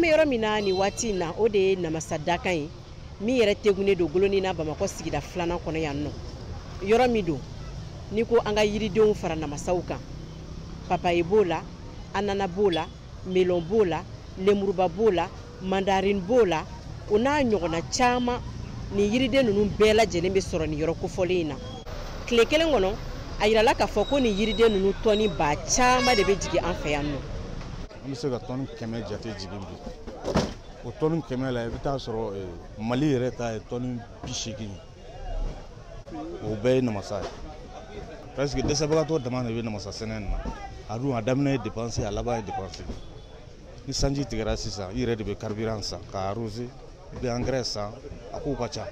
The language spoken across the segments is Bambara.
An bɛ yɔrɔ min na nin waati in na, o de ye namasa dakan ye min yɛrɛ tegunnen don Golonina Bamakɔ sigida 2nan kɔnɔ yan nɔ. Yɔrɔ min don n'i ko an ka yiridenw fara namasaw kan, papaye b'o la, anana b'o la, melon b'o la, lemuruba b'o la, mandarine b'o la, o n'a ɲɔgɔnna caman. Nin yiriden ninnu bɛɛ lajɛlen bɛ sɔrɔ nin yɔrɔ kofɔlen in na. Tile kelen kɔnɔ, a yirala k'a fɔ ko nin yiriden ninnu tɔni ba caman de bɛ jigin an fɛ yan nɔ. An bɛ se ka tɔni 100 jate jigin bi. O tɔni 100 la, i bɛ taa sɔrɔ Mali yɛrɛ ta ye tɔni 80. O bɛɛ ye namasa ye. Parce que dɛsɛbagatɔ dama de bɛ namasa sɛnɛ nin na. A dun a daminɛ ye dépense, a laban ye dépense. Ni sanji tigɛra sisan, i yɛrɛ de bɛ carburant san k'a arroser, i bɛ engrais san, a kow ka ca.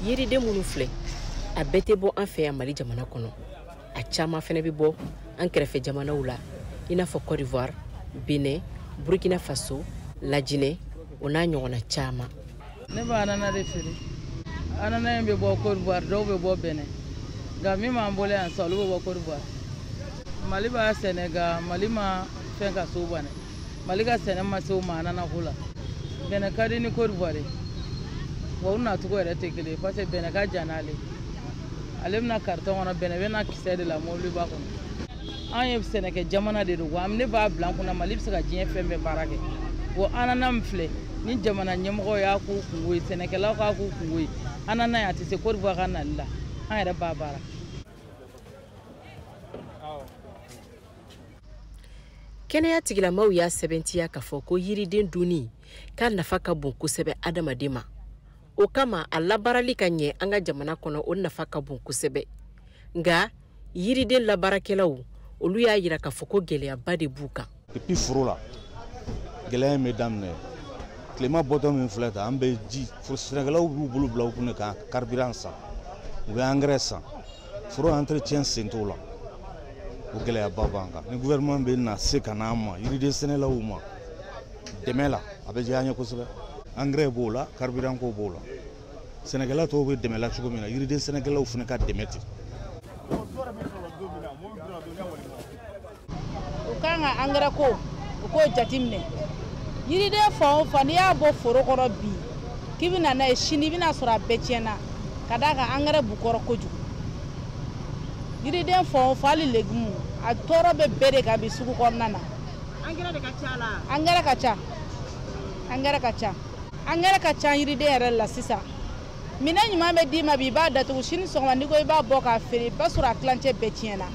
Yiriden minnu filɛ, a bɛɛ tɛ bɔ an fɛ yan Mali jamana kɔnɔ. A caman fana bɛ bɔ an kɛrɛfɛ jamanaw la, i n'a fɔ Côte d'Ivoire, Benin, Burkina Faso, Lajinɛ, o n'a ɲɔgɔnna caman. Ne bɛ anana de feere. Anana in bɛ bɔ Côte d'Ivoire, dɔw bɛ bɔ Benin. Nka min b'an bolo yan sisan, olu bɛ bɔ Côte d'Ivoire. Mali b'a sɛnɛ, nka Mali ma fɛn ka s'o ma dɛ. Mali ka sɛnɛ ma se o ma anana ko la. Benin ka di ni Côte d'Ivoire ye. Wa u nacogo yɛrɛ tɛ kelen ye, parce que Benin ka jan n'ale. Ale bɛna carton kɔnɔ, Benin bɛna kisɛ de la mɔbiliba kɔnɔ. An ye sɛnɛkɛ jamana de don, wa ne b'a bila n kunna Mali bɛ se ka diɲɛ fɛn bɛɛ baara kɛ. Wa anana min filɛ, ni jamana ɲɛmɔgɔw y'a k'u kungo ye, sɛnɛkɛlaw k'a k'u kungo ye, anana ye a tɛ se Côte d'Ivoire ka nali la, an yɛrɛ b'a baara. Kɛnɛya tigilamaw y'a sɛbɛntiya k'a fɔ ko yiriden dunni k'a nafa ka bon kosɛbɛ adamaden ma. O kama a labaarali ka ɲɛ an ka jamana kɔnɔ, o nafa ka bon kosɛbɛ. Nka yiriden labaarakɛlaw, olu y'a yira k'a fɔ ko gɛlɛyaba de b'u kan. Depuis foro la, gɛlɛya in bɛ daminɛ. Tilema bɔtɔ min filɛ tan, an bɛ ji, sɛnɛkɛlaw b'u bolo bila u kun ka carburant san, u bɛ engrais san, foro entretien sen t'o la. O gɛlɛyaba b'an kan. Ni gouvernement bɛ na se ka n'an ma, yiriden sɛnɛlaw ma dɛmɛ la, a bɛ diya an ye kosɛbɛ. Engrais b'o la, carburant ko b'o la. Sɛnɛkɛla tɔw bɛ dɛmɛ la cogo min na, yiriden sɛnɛkɛlaw fana ka dɛmɛ ten. U kan ka engrais ko, u k'o jateminɛ. Yiriden fan o fan, n'i y'a bɔ foro kɔnɔ bi, k'i bɛ na n'a ye sini, i bɛna sɔrɔ a bɛɛ tiɲɛna, ka d'a kan engrais b'u kɔrɔ kojugu. Yiriden fan o fan, hali legume, a tɔɔrɔ bɛ bɛɛ de kan bi sugu kɔnɔna na. Engrais de ka ca la. Engrais ka ca. Engrais ka ca. Engrais ka ca yiriden yɛrɛ la sisan. Minɛn ɲuman bɛ d'i ma bi, i b'a datugu, sini sɔgɔma n'i ko i b'a bɔ k'a feere, i b'a sɔrɔ a tilancɛ bɛɛ tiɲɛna.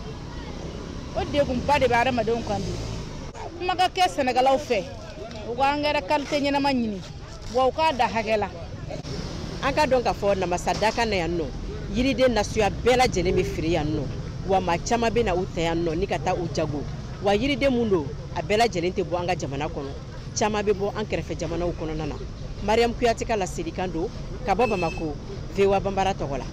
O degunba de bɛ adamadenw kan bi. Kuma ka kɛ sɛnɛkɛlaw fɛ, u ka engrais qualité ɲɛnama ɲini, wa u k'a da hakɛ la. An ka dɔn k'a fɔ namasa dakan na yan nɔ, yiriden nasuya bɛɛ lajɛlen bɛ feere yan nɔ, wa maa caman bɛ na u ta yan nɔ ni ka taa u jago. Wa yiriden mun don, a bɛɛ lajɛlen tɛ bɔ an ka jamana kɔnɔ, caman bɛ bɔ an kɛrɛfɛ jamanaw kɔnɔna na. Mariam Kuyate ka laselikan don ka bɔ Bamako, VOA Banbara tɔgɔ la.